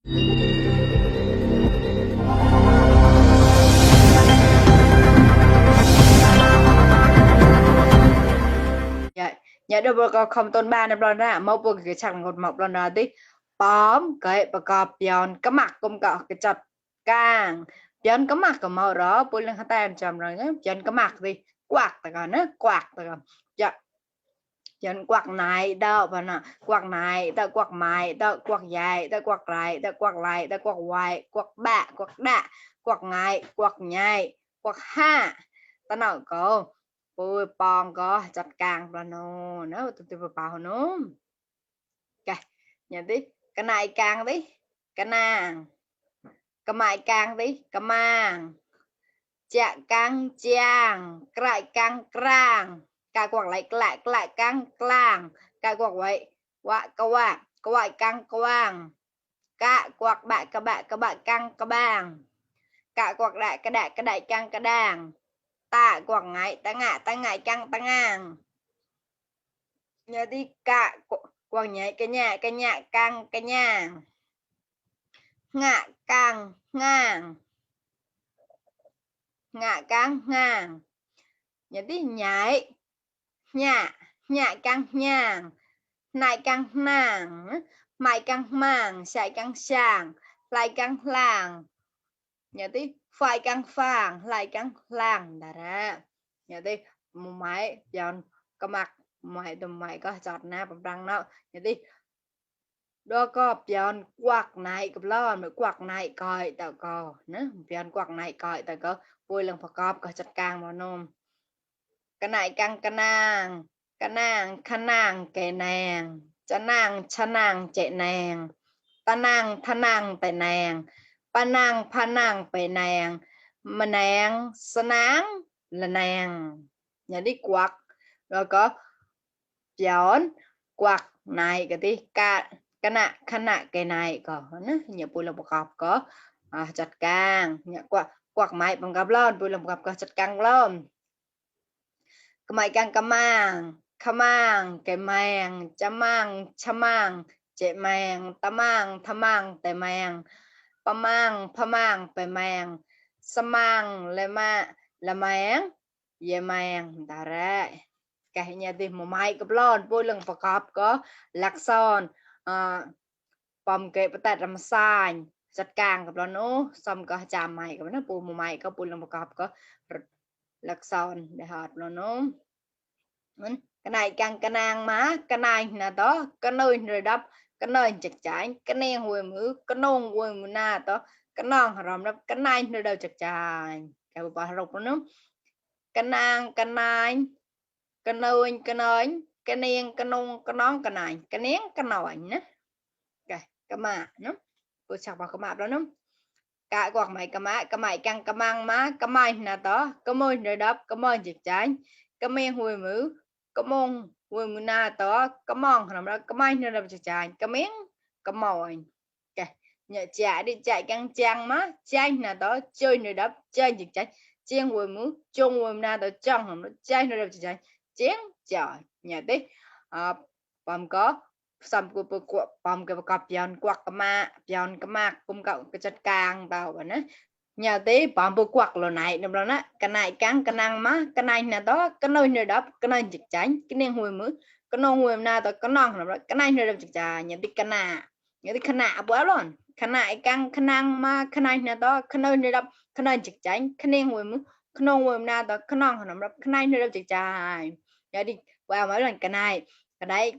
Dạ đâu có không tôn ba năm lần ra mau buộc cái chẳng một mọc lần nào tí bóm cái bạc cọp giòn cái mặt cũng có cái chặt càng giòn cái mặt của màu đó bôi lên hai tay chầm rồi nhé giòn cái mặt đi quạt tại còn nó quạt tại còn dạ giòn quạt này đâu và nè quạt này ta quạt mày ta quạt dài ta quạt lại ta quạt lại ta quạt hoài quạt bạ quạt đạ quạt ngày quạt nhai quạt ha ta nói cô bôi bòn có chặt càng và nó tụi bảo nó cái nhà tí cái này càng tí cái nàng cái mại càng tí cái mang chạ càng chàng cái càng càng cái quạt lại càng càng cái quạt vậy quạ càng quang cả quạt bại các bạn càng các bang cả quạt đại cái đại càng cái đàng ta quạt ngại ta ngại càng ta ngang nhà đi cả quạt nhảy cái nhà càng cái nhà ngạ càng ngang ngạ càng ngang nhà đi nhảy nhà càng nhàng này càng nàng mày càng màng chạy càng sàng lại càng làng nhà đi phải càng phàng lại càng làng đã ra nhà đi một máy dọn cái mặt mày tụi mày có giọt na bằng răng đó nhà đi đó có dọn quạt nàyกับล้อ quạt này coi tao co nữa dọn quạt này coi tao có vui lầnประกอบก็จัดการมานมcái này càng cái nàng khả nàng cái nàng cha nàng chạy nàng ta nàng tại nàng pa nàng phải nàng mà nàng sa nàng là nàng nhà đi quạt rồi có gión quạt này cái tí cái nạ khả nạ cái này có nữa nhà bùi lòng gặp có chặt càng nhà quạt máy bằng gặp lon bùi lòng gặp có chặt càng lon cái máy càng khả mang cái mang cha mang chạy mang ta mang tại mang pa mang phải mang sa mang là mang về mang ta ra cái nhà thì một máyกับลอนปุ้ยเรื่องประกอบก็ลักษณปอมเก็บแต่ลำไส้จัดการกับเราเนาะซ้ำก็จามใหม่กับนะปูmột máyก็ปุ้ยเรื่องประกอบก็ลักษณะđể họcเราเนาะcái này càng cái nàng má cái này là đó cái nơi rồi đắp cái nơi chặt chẽ cái nền hồi mứ cái nông hồi mứ na đó cái non hòm đắp cái này nơi đâu chặt chẽ cái bà rục nó cái nàng cái này cái nơi cái nền cái nông cái nón cái này cái nén cái nồi nữa cái mà nó tôi chọc vào cái map đó nó cả quạt mày cái mày càng cái mang má cái mày là đó cái môi rồi đắp cái môi chặt chẽ cái men hồi mứ cái mông quên mưa na đó cái mong làm ra cái mai nữa làm chạy cái miếng cái mồi kìa nhờ chạy đi chạy căng trang má chạy là đó chơi nữa đắp chơi gì chạy chiên quên mưa chung quên na đó trong làm nó chạy nữa làm chạy chén trời nhà tí bầm có xong của bầm cái cặp giòn quạt cái ma cũng cậu cái chất càng vào và nó nhà tí bọn bố quạt lò này đúng rồi cái này cắn cái năng má cái này là đó cái nơi nơi đó cái nơi chịch tránh cái nên hồi mới cái nông hồi na đó cái non rồi cái này nơi đâu chịch trà nhà tí cái nà nhà tí cái nà bữa luôn cái này cắn cái năng má cái này là đó cái nơi nơi đó cái nơi chịch tránh cái nên hồi mới cái nông hồi na đó cái non rồi cái này nơi đâu chịch trà nhà đi vào mấy lần cái này cái đấy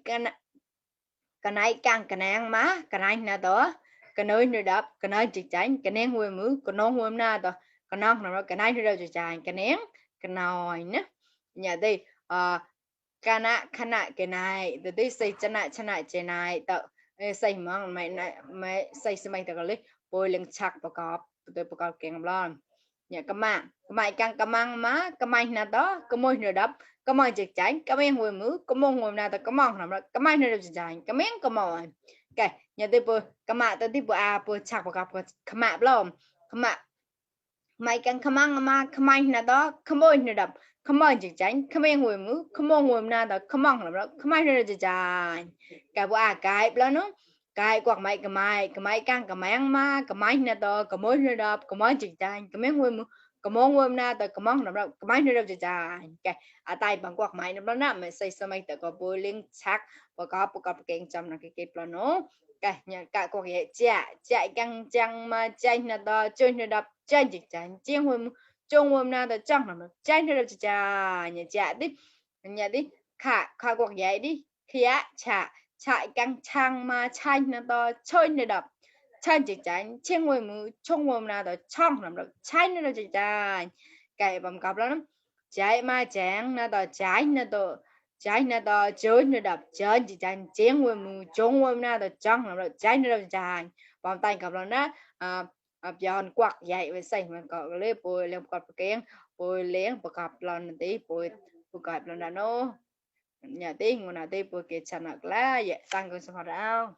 cái này cắn cái năng má cái này là đó cái nơi nơi đập cái nơi chịch chánh cái nén huê mứ cái nón huê na to cái non nào cái này đâu chịch chánh cái nén cái nồi nữa nhà đi cái nạ cái này từ tí xây chân lại trên này tự xây mong mày xây xem mày tự cái lấy bôi lên chặtประกอบtôiประกอบ kèm lon nhà cái mày càng cái mang má cái mày nào đó cái môi nơi đập cái môi chịch chánh cái men huê mứ cái mông huê na to cái mong nào cái mày nơi đâu chịch chánh cái men cái mồi cái nhà tôi bôi cái mạ tôi tiếp bôi chặt vào gặp cái mạ lom cái mạ mày càng cái mang mà cái mày là đó cái môi nó đập cái môi chỉnh chánh cái men hồi mứ cái mông hồi na đó cái mong là đó cái mày nó chỉnh chánh cái cái đó nó cái quạt máy cái máy căng cái máy ma cái máy nè to cái mối nè đập cái máy chỉ trái cái máy nguyên cái món nguyên na to cái món nằm đâu cái máy nè đâu chỉ trái cái à tay bằng quạt máy nó nè mình xây xong mình tự có bôi liên chắc và có cái trong là cái plano cái nhà cái quạt vậy chạy căng căng mà chạy nè to chơi nè đập chạy chỉ trái chiên nguyên chung nguyên na to trong nằm chạy nè đâu chỉ trái nhà đi khả quạt vậy đi khía chả chạy căng chăng mà chạy nó to chơi nó đập chạy chỉ chạy trên ngôi mù trong ngôi nào đó trong làm được chạy nó chỉ chạy cái bằng cặp lắm chạy mà chạy nó to chơi nó đập chơi chỉ chạy trên ngôi mù trong ngôi nào đó trong làm được chạy nó chạy bằng tay cặp lắm đó giòn quạt dậy với xây mình có lấy bồi lên quạt kén bồi lén bọc cặp lần tí bồi cặp lần đó nó nhà tí ngồi nào tí bồi kẹt chăn nặng lá vậy tăng cường sinh hoạt áo